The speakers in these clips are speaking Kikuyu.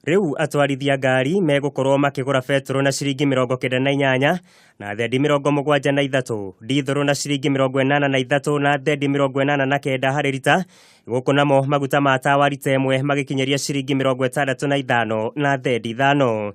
Rĩu atwarithia ngari megũkorwo makĩgũra betũrũ na ciringi 98 na thendi 73, ndithũrũ na ciringi 83 na thendi 89 harĩ rita, gũkũ namo maguta ma tawa rita ĩmwe magĩkinyĩria ciringi 65 na thendi 5.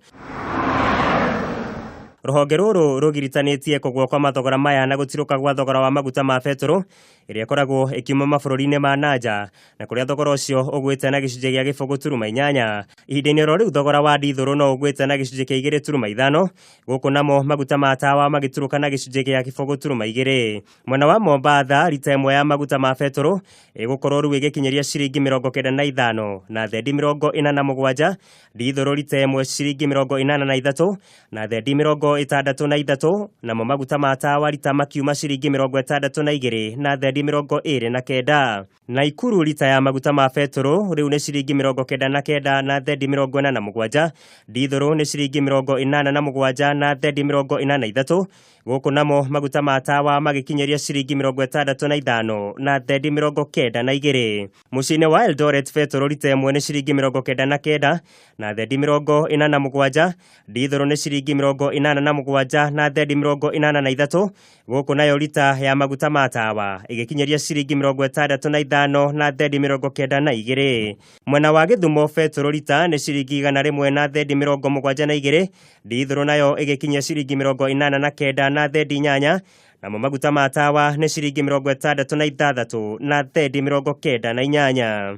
Rũhonge rũrũ rũgiritanĩtie kũgũa kwa mathogora maya na gũtirũka gwa thogora wa maguta ma betũrũ ĩrĩa ĩkoragwo ĩkiuma mabũrũri-inĩ ma nanja, na kũrĩa thogora ũcio ũgwĩte na gĩcunjĩ gĩa 0.8. Ihinda-inĩ oro rĩu thogora wa ndithũrũ no ũgwĩte na gĩcunjĩ kĩa 2.5, gũkũ namo maguta ma tawa magĩturũka na gĩcunjĩ gĩa 0.2. Mwena wa Mombatha rita ĩmwe ya maguta ma betũrũ ĩgũkorwo rĩu ĩgĩkinyĩria ciringi 95 na thendi 47, ndithũrũ rita ĩmwe ciringi 83 na thendi 63, namo maguta ma tawa rita makiuma ciringi 62 na thendi 29. Naikuru rita ya maguta ma betũrũ rĩu nĩ ciringi 99 na thendi 47, ndithũrũ nĩ ciringi 87 na thendi 83, gũkũ namo maguta ma tawa magĩkinyĩria ciringi 65 na thendi 92. Mũciĩ-inĩ wa Eldoret betũrũ rita ĩmwe nĩ ciringi 99 na thendi 47, ndithũrũ nĩ ciringi 87 na thendi 83, gũkũ nayo rita ya maguta ma tawa ĩgĩkinyĩria ciringi 65 na thendi 92. Mwena wa Gĩthumo betũrũ rita nĩ ciringi 100 na thendi 72, ndithũrũ nayo ĩgĩkinyia ciringi 89 na thendi 8, namo maguta ma tawa nĩ ciringi 66 na thendi 98.